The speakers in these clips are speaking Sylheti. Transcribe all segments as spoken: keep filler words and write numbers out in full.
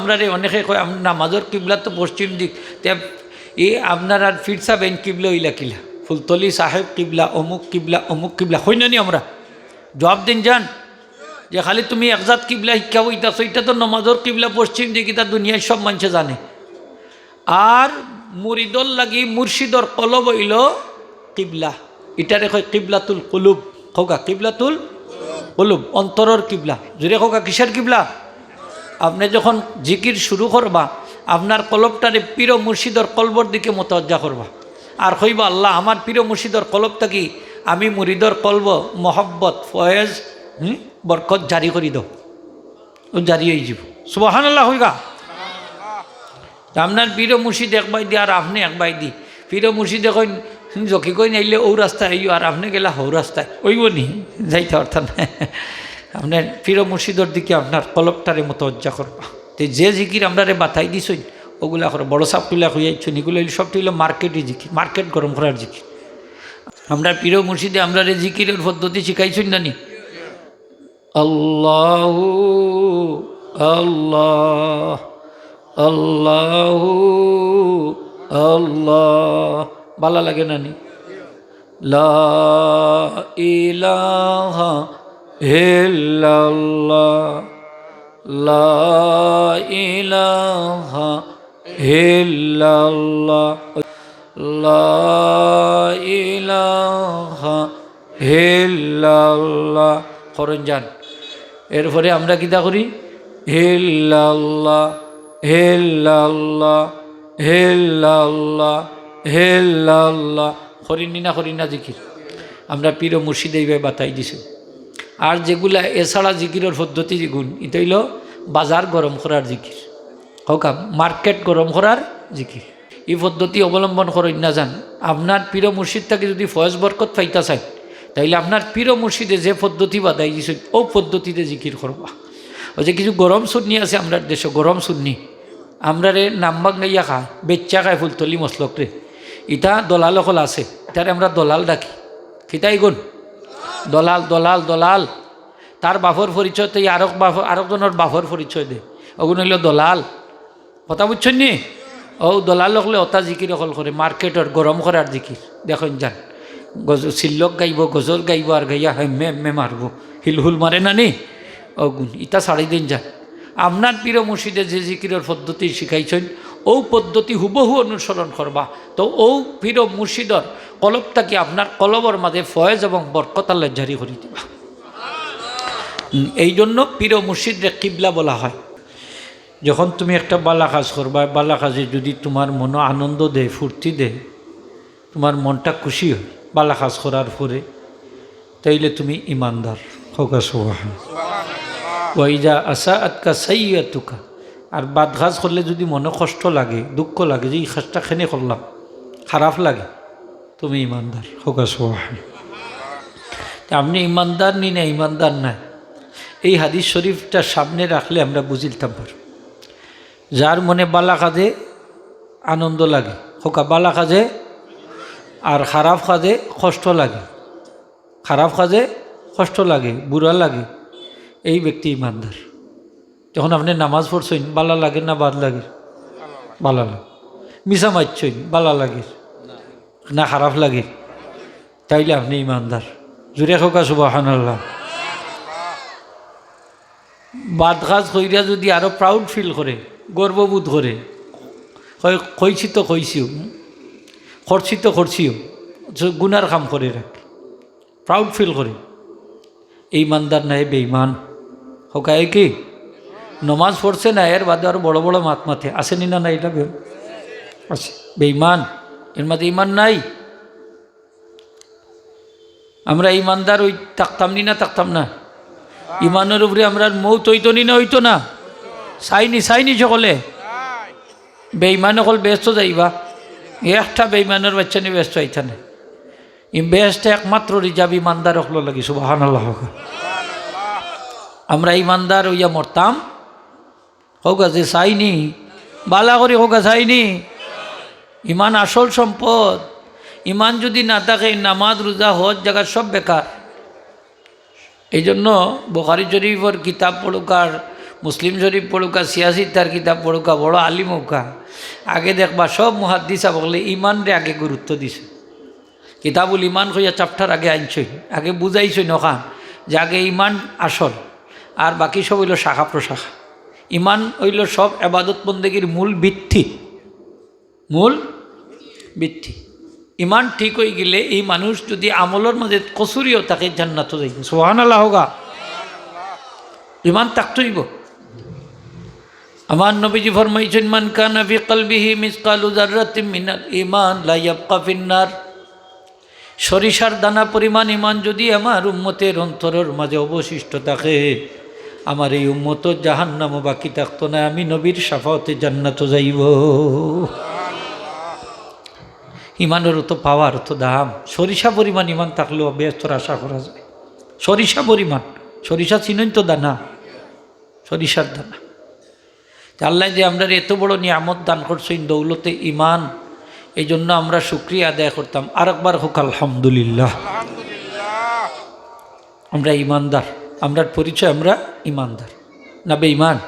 আপনারে অনেকে কয়, "আম-, নামাজর কিবলা তো পশ্চিম দিক।" তে এই আপনার আর পীর সাহেব এইন কিবলা অইলা কিলা? ফুলতলি সাহেব কিবলা, অমুক কিবলা, অমুক কিবলা, কই না নি আমরা? জবাব দেইন যান। যে খালি তুমি এক জাত কিবলা শিক্ষা অইতাছো, ইটা তো নামাজর কিবলা পশ্চিম দিক, ইটা দুনিয়ার সব মানষে জানে। আর মুরিদর লাগি মুর্শিদর কলব অইলো কিবলা। ইটারে কয় কিবলাতুল কুলুব। কউক্কা, কিবলাতুল কুলুব, অন্তরর কিবলা। জুরে কউক্কা, কিসের কিবলা? আপনে যখন জিকির শুরু করবা, আপনার কলবটারে পীর ও মুর্শিদর কলবর দিকে মতওয়াজ্জা করবা। আর কইবা, "আল্লাহ, আমার পীর ও মুর্শিদর কলব থাকি আমি মুরিদর কলব মহব্বত, ফয়েজ, হুম, বরকত জারি করি দেও।" ও জারি অইযিবো। সুবহানাল্লাহ কউক্কা। তে আপনার পীর ও মুর্শিদ এক বায়দি আর আপনে এক বায়দি। পীর ও মুর্শিদে কইন, "হুম, জকি কইন আইলে অউ রাস্তায় আইও, আর আপনে গেলা হউ রাস্তায়।" অইবো নি? যাইতা পারতা নায়। আপনার পীর ও মুর্শিদর দিকে আপনার কলবটারে মতওয়াজ্জা করবা। তে যে জিকির আমরারে বাতাই দিছইন, অগুলা করো। বড় সাব তুলা কইয়া আইছইন, ইগুলা অইলো সবটা অইলো মার্কেটি জিকির, মার্কেট গরম করার জিকির। আমরার পীর ও মুর্শিদে আমরারে জিকিরর পদ্ধতি শিখাইছইন না নি? আল্লাহু আল্লাহ, আল্লাহু আল্লাহ। বালা লাগে না নি? লা ইলাহা ইল্লাল্লাহ, লা ইলাহা ইল্লাল্লাহ, লা ইলাহা ইল্লাল্লাহ। করইন যান। এরপরে আমরা কিতা করি? ইল্লাল্লাহ, ইল্লাল্লাহ, ইল্লাল্লাহ, ইল্লাল্লাহ। করি নি না, করি না জিকির? আমরার পীর ও মুর্শিদে ইবায় বাতাই দিছইন। আর যেগুলা এছাড়া জিকিরর পদ্ধতি যেগুন, ইটা অইলো বাজার গরম করার জিকির। কউক্কা, মার্কেট গরম করার জিকির। ই পদ্ধতি অবলম্বন করইন না যান। আপনার পীর ও মুর্শিদ থাকি যুদি ফয়েজ বরকত পাইতা চাইন, তাইলে আপনার পীর ও মুর্শিদে যে পদ্ধতি বাতাই দিছইন, অউ পদ্ধতিতে জিকির করবা। অউ যে কিছু গরম সুন্নি আছে আমরার দেশো, গরম সুন্নি, আমরারে নাম ভাঙ্গাইয়া খায়, বেইচ্চা খায় ফুলতলি মসলকরে, ইতা দলাল অকল আছে, ইতারে আমরা দলাল ডাকি। কিতা ইগুন? দলাল, দলাল, দলাল। তার বাপর পরিচয় তো আরক বাপ, আরকজনর বাপর পরিচয় দে, অগুন অইলো দলাল। কথা বুঝছইন নি? অউ দলাল অকলে অতা জিকির অকল করে, মার্কেটর গরম করার জিকির। দেখইন যান, গজ-, সিল্লক গাইবো, গজল গাইবো, আর গাইয়া হেম্মে হেম্মে মারবো, হিলহুল মারে না নি? অগুন, ইতা ছাড়ি দেইন যান। আপনার পীর ও মুর্শিদে যে জিকিরর পদ্ধতি শিখাইছইন, অউ পদ্ধতি হুবহু অনুসরণ করবা। তো অউ পীর ও মুর্শিদর কলব থাকি আপনার কলবর মাঝে ফয়েজ এবং বরকত আল্লায় জারি করি দিবা। হুম, এই জন্য পীর ও মুর্শিদরে কিবলা বলা হয়। যখন তুমি একটা বালা কাজ করবা, বালা কাজে যুদি তুমার মনো আনন্দ দেয়, ফুর্তি দেয়, তুমার মনটা খুশি হয় বালা কাজ করার পরে, তাইলে তুমি ইমানদার। কউক্কা সুবহান। ওয়া ইজা আসাআতকা সাইয়্যাতুকা, আর বাদ কাজ করলে যুদি মনো কষ্ট লাগে, দুঃখ লাগে যে ই কাজটা কেনে করলাম, খারাপ লাগে, তুমি ইমানদার। কউক্কা সুবহান। তে আপনে ইমানদার নি না ইমানদার নায়, এই হাদিস শরিফটা সামনে রাখলে আমরা বুঝিলতাম পারি। যার মনে বালা কাজে আনন্দ লাগে, কউক্কা, বালা কাজে, আর খারাপ কাজে কষ্ট লাগে, খারাপ কাজে কষ্ট লাগে, বুরা লাগে, এই ব্যক্তি ইমানদার। যখন আপনে নামাজ পড়ছইন, বালা লাগের না বাদ লাগের? বালা লাগে। মিছা মাতছইন, বালা লাগের না খারাপ লাগের? তাইলে আপনে ইমানদার। জুরে কউক্কা সুবহানাল্লাহ। বাদ কাজ কইরা যুদি আরো proud feel করে, গর্ববোধ করে, কয়, "কইছি তো কইছিউ, করছি তো করছিউ", গুনার কাম করে রাখে, proud feel করে, এই ইমানদার নায়, বেইমান। কউক্কা, এ কি? নমাজ পড়ছে না, এর বাদে আরো বড় বড় মাত মাতে। আছে নি না, না, ইটা বে-, আছে। বেইমান, এর মাঝে ইমান নাই। আমরা ইমানদার অই থাকতাম নি না থাকতাম না? ইমানর উপরে আমরার মউত অইতো নি না অইতো না? চাইনি, চাইনি সকলে? বেইমান অকল বেহেস্তো যাইবা, একটা বেইমানর বাইচ্চা নি বেহেস্তো যাইতা নায়। ই বেহেস্তো একমাত্র reserve ইমানদার অকলর লাগি। সুবহানাল্লাহ। আমরা ইমানদার অইয়া মরতাম, কউক্কা যে চাইনি, বালা করি কউক্কা চাইনি। ইমান আসল সম্পদ। ইমান যুদি না থাকে, নামাজ, রুজা, হজ, জাকাত সব বেকার। এই জন্য বুখারী শরিফর কিতাব পড়উক আর মুসলিম শরীফ পড়ুক্কা, সিয়াসিত্তার কিতাব পড়ুক্কা, বড় আলিম অউক্কা, আগে দেখবা সব মুহাদ্দিস অকলে ইমানরে আগে গুরুত্ব দিছে। কিতাবুল ইমান কইয়া chapter আগে আনছইন, আগে বুঝাইছইন অখান যে আগে ইমান আসল, আর বাকি সব অইলো শাখা প্রশাখা। ইমান অইলো সব এবাদত বন্দেগীর মূল ভিত্তি, মূল ভিত্তি। ইমান ঠিক অইগেলে ই মানুষ যুদি আমলর মাজে কসুরিও থাকে, জান্নাতো যাইবো। সুবহানাল্লাহ কউক্কা। ইমান থাকতে অইবো। আমার নবীজি ফরমাইছইন, "মান কানা ফি কলবিহি মিসকালু যাররাতিন মিনাল ঈমান লা ইয়াবকা ফিন নার।" সরিষার দানা পরিমাণ ইমান যুদি আমার উম্মতের অন্তরর মাজে অবশিষ্ট থাকে, আমার এই উম্মতর জাহান্নামো বাকি থাকতো নায়, আমি নবীর শাফাওতে জান্নাতো যাইবো। ইমানর অত power, অত দাম, সরিষা পরিমাণ ইমান থাকলেও বেহেস্তর আশা করা যায়। সরিষা পরিমাণ, সরিষা চিনইন তো, দানা, সরিষার দানা। তে আল্লায় যে আমরারে এত বড় নিয়ামত দান করছইন, দৌলতে ইমান, এই জন্য আমরা শুকরিয়া আদায় করতাম। আরেকবার কউক্কা আলহামদুলিল্লাহ। আমরা ইমানদার, আমরার পরিচয় আমরা ইমানদার, না বেঈমান?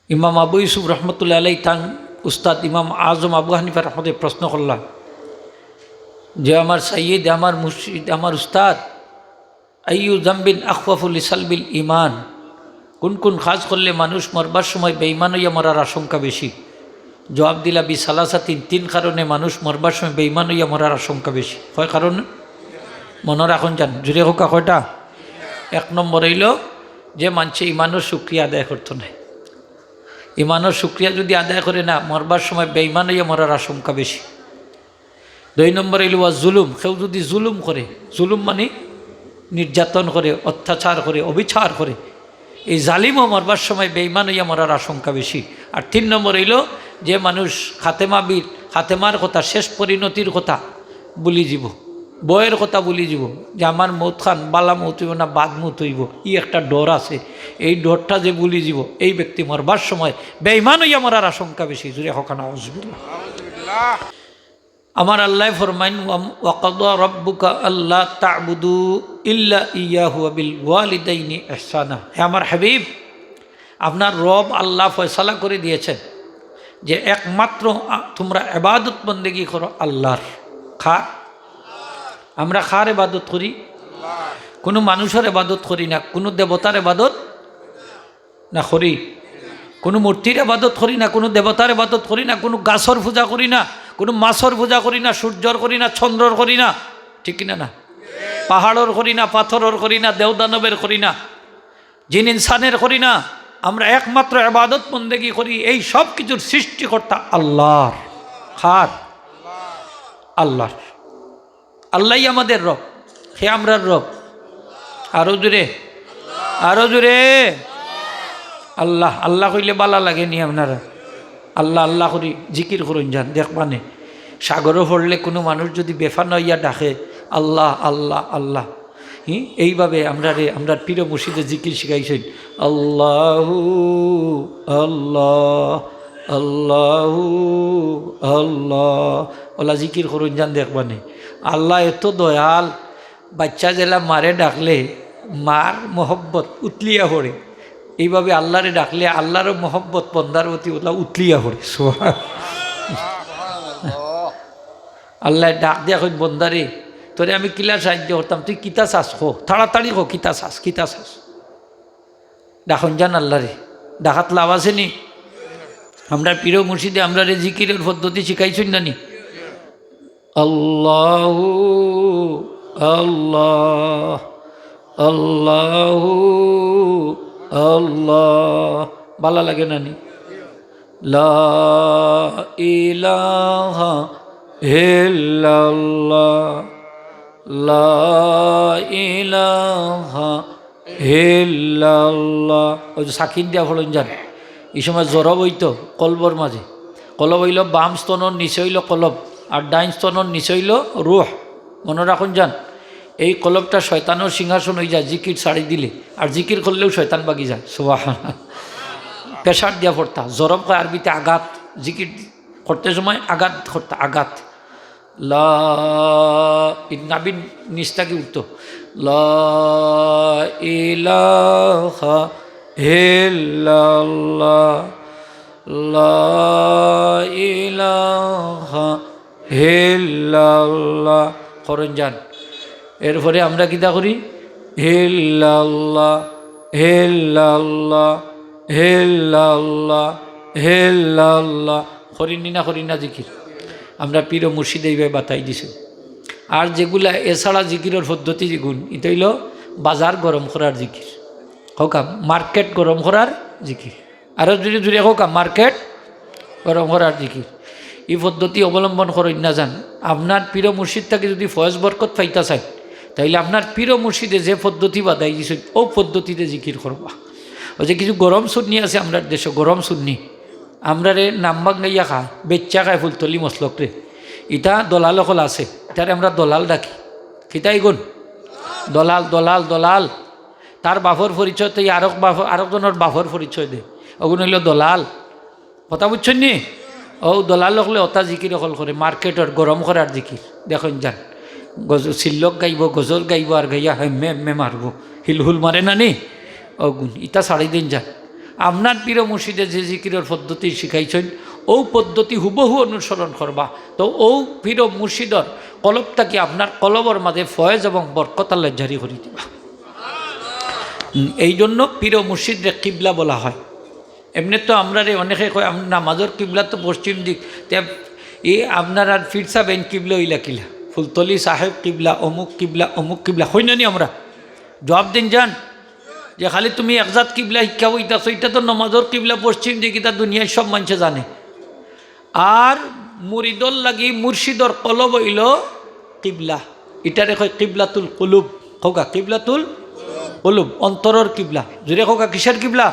ইমাম আবু ইউসুফ রহমতুল্লাহ আলাই তান উস্তাদ ইমাম আজম আবু হানিফা রহমতে প্রশ্ন করলা যে, "আমার সাইয়্যিদ, আমার মুর্শিদ, আমার উস্তাদ, আইয়ু জাম্বিন আখওয়াফু লিসালবিল ইমান?" কোন কোন কাজ করলে মানুষ মরবার সময় বেঈমান অইয়া মরার আশঙ্কা বেশি? জবাব দিলা, "বিসালাসাতিন", তিন কারণে মানুষ মরবার সময় বেঈমান অইয়া মরার আশঙ্কা বেশি। কয় কারণে? মনো রাখইন যান, জুরে কউক্কা কয়টা? এক নম্বর অইলো যে মানষে ইমানর শুকরিয়া আদায় করতো নায়। ইমানর শুকরিয়া যুদি আদায় করে না, মরবার সময় বেঈমান অইয়া মরার আশঙ্কা বেশি। দুই নম্বর অইলো ওয়া জুলুম, কেউ যুদি জুলুম করে, জুলুম মানি নির্যাতন করে, অত্যাচার করে, অবিচার করে, এই জালিমও মরবার সময় বেঈমান অইয়া মরার আশঙ্কা বেশি। আর তিন নম্বর অইলো যে মানুষ খাতেমাবিদ, খাতেমার কথা, শেষ পরিণতির কথা ভুলি যিবো, বয়র কথা ভুলি যিবো, যে আমার মউত খান বালা মউত অইবো না বাদ মউত অইবো, ই একটা ডর আছে, এই ডরটা যে ভুলি যিবো, এই ব্যক্তি মরবার সময় বেঈমান অইয়া মরার আশঙ্কা বেশি। জুরে কউক্কা নাউজুবিল্লাহ। আমার আল্লায় ফরমাইন, "ওয়া-, ওয়া কাদা রাব্বুকা আল্লা তা'বুদু ইল্লা ইয়াহু ওয়া বিল ওয়ালিদাইনি ইহসানা।" হে আমার হাবিব, আপনার রব আল্লাহ ফয়সালা করে দিয়েছেন যে একমাত্র আ-, তোমরা ইবাদত বন্দেগী করো আল্লাহর। কার? আমরা কার ইবাদত করি? কুনু মানুষর ইবাদত করি না, কুনু দেবতার ইবাদত না করি, কুনু মূর্তির ইবাদত করি না, কুনু দেবতার ইবাদত করি না, কুনু গাছর পূজা করি না, কুনু মাছর পূজা করি না, সূর্যর করি না, চন্দ্রর করি না, ঠিক কিনা না? পাহাড়র করি না, পাথরর করি না, দেও দানবের করি না, জিন ইনসানের করি না। আমরা একমাত্র ইবাদত বন্দেগী করি এই সব কিছুর সৃষ্টিকর্তা আল্লাহর। কার? আল্লাহর। আল্লাহই আমাদের রব, হে আমরার রব। আরো জুরে, আরো জুরে। আল্লাহ, আল্লাহ কইলে বালা লাগে নি আপনারা? আল্লাহ, আল্লাহ করি জিকির করইন যান, দেখবানে। সাগরো পড়লে কুনু মানুষ যুদি বেফানা অইয়া ডাকে, "আল্লাহ, আল্লাহ, আল্লাহ", হি, এইভাবে আমরারে, আমরার পীর মুর্শিদে জিকির শিখাইছইন, "আল্লাহু আল্লাহ, আল্লাহু আল্লাহ", অলা জিকির করইন যান, দেখবানে। আল্লাহ এত দয়াল, বাচ্চা যেলা মারে ডাকলে মার মহব্বত উতলিয়া পড়ে, এইভাবে আল্লাহরে ডাকলে আল্লাহরও মহব্বত বন্দার প্রতি অলা উতলিয়া পড়ে। সুবহান। আল্লায় ডাক দিয়া কইন, "বন্দারে, তোরে আমি কিলা সাহায্য করতাম, তুই কিতা চাস ক, তাড়াতাড়ি ক, কিতা চাস, কিতা চাস?" ডাকইন যান আল্লাহরে, ডাকাত লাভ আছে নি? আমরার পীর মুর্শিদে আমরারে জিকিরর পদ্ধতি শিখাইছইন না নি? আল্লাহু আল্লাহ, আল্লাহু আল্লাহ। বালা লাগে না নি? লা ইলাহা ইল্লাল্লাহ, লা ইলাহা ইল্লাল্লাহ। ওই যে সাকিন দিয়া পড়ইন যান, এই সময় জরব অইতো কলবর মাঝে। কলব অইলো বাম স্তনর নিচে অইলো কলব, আর ডাইন স্তনর নিচে অইলো রুহ। মনো রাখইন যান, এই কলবটা শয়তানর সিংহাসন অইযায় জিকির ছাড়ি দিলে, আর জিকির করলেও শয়তান ভাগি যায়। সুবহানাল্লাহ। প্রেশার দিয়া পড়তা, জরব কয় আরবিতে আঘাত, জিকির করতে সময় আঘাত করতা, আঘাত। লা, ই নাভির নিচ থাকি উঠতো। লা ইলাহা ইল্লাল্লাহ, লা ইলাহা ইল্লাল্লাহ। করইন যান। এরপরে আমরা কিতা করি? ইল্লাল্লাহ, ইল্লাল্লাহ, ইল্লাল্লাহ, ইল্লাল্লাহ। করি নি না, করি না জিকির? আমরা পীর ও মুর্শিদে ইবায় বাতাই দিছে। আর যেগুলা এছাড়া জিকিরর পদ্ধতি যেগুন, ইটা অইলো বাজার গরম করার জিকির। কউক্কা, মার্কেট গরম করার জিকির। আরো জুরে জুরে কউক্কা, মার্কেট গরম করার জিকির। ই পদ্ধতি অবলম্বন করইন না যান। আপনার পীর ও মুর্শিদ থাকি যুদি ফয়েজ বরকত পাইতা চাইন, তাইলে আপনার পীর ও মুর্শিদে যে পদ্ধতি বাতাই দিছইন, অউ পদ্ধতিতে জিকির করবা। অউ যে কিছু গরম সুন্নি আছে আমরার দেশো, গরম সুন্নি, আমরারে নাম ভাঙ্গাইয়া খায়, বেইচ্চা খায় ফুলতলি মসলকরে, ইতা দলাল অকল আছে, ইতারে আমরা দলাল ডাকি। কিতা ইগুন? দলাল, দলাল, দলাল। তার বাপর পরিচয় তো আরক বাপ, আরক জনর বাপর পরিচয় দে, অগুন অইলো দলাল। কথা বুঝছইন নি? অউ দলাল অকলে অতা জিকির অকল করে, মার্কেটর গরম করার জিকির। দেখইন যান, গজ-, সিল্লক গাইবো, গজল গাইবো, আর গাইয়া হেম্মে হেম্মে মারবো, হিলহুল মারে না নি? অগুন, ইতা ছাড়ি দেইন যান। আপনার পীর ও মুর্শিদে যে জিকিরর পদ্ধতি শিখাইছইন, অউ পদ্ধতি হুবহু অনুসরণ করবা। তো অউ পীর ও মুর্শিদর কলব থাকি আপনার কলবর মাঝে ফয়েজ এবং বরকত আল্লায় জারি করি দিবা। হুম, এই জন্য পীর ও মুর্শিদরে কিবলা বলা হয়। এমনে তো আমরারে অনেকে কয়, আম-, নামাজর কিবলা তো পশ্চিম দিক, তে ই আপনারার পীর সাব এইন কিবলা অইলা কিলা? ফুলতলি সাহেব কিবলা, অমুক কিবলা, অমুক কিবলা, কই না নি আমরা? জবাব দেইন যান। যে খালি তুমি এক জাত কিবলা শিক্ষা অইতাছো, ইটা তো নামাজর কিবলা পশ্চিম দিক, ইটা দুনিয়ার সব মানষে জানে। আর মুরিদর লাগি মুর্শিদর কলব অইলো কিবলা। ইটারে কয় কিবলাতুল কুলুব। কউক্কা, কিবলাতুল কুলুব, অন্তরর কিবলা। জুরে কউক্কা, কিসের কিবলা?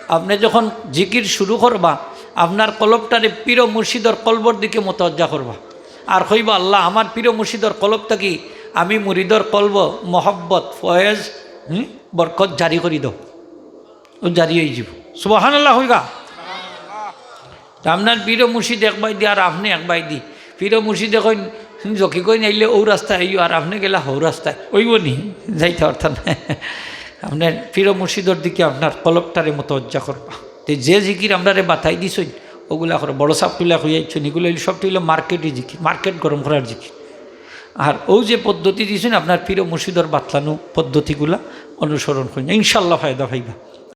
আপনে যখন জিকির শুরু করবা, আপনার কলবটারে পীর ও মুর্শিদর কলবর দিকে মতওয়াজ্জা করবা। আর কইবা, "আল্লাহ, আমার পীর ও মুর্শিদর কলব থাকি আমি মুরিদর কলব মহব্বত, ফয়েজ, হুম, বরকত জারি করি দেও।" অউ জারি অইযিবো। সুবহানাল্লাহ কউক্কা। তে আপনার পীর ও মুর্শিদ এক বায়দি আর আপনে এক বায়দি। পীর ও মুর্শিদে কইন, "জকি কইন আইলে অউ রাস্তায় আইও, আর আপনে গেলা হউ রাস্তায়।" অইবো নি? যাইতা পারতা নায়। আপনার পীর ও মুর্শিদর দিকে আপনার কলবটারে মতওয়াজ্জা করবা। তে যে জিকির আমরারে বাতাই দিছইন, অগুলা করো। বড় সাব তুলা কইয়া আইছইন, ইগুলা অইলো সবটা অইলো মার্কেটি জিকির, মার্কেট গরম করার জিকির। আর অউ যে পদ্ধতি দিছইন, আপনার পীর ও মুর্শিদর বাতলানো পদ্ধতিগুলা অনুসরণ করইন, ইনশাআল্লাহ ফায়দা পাইবা।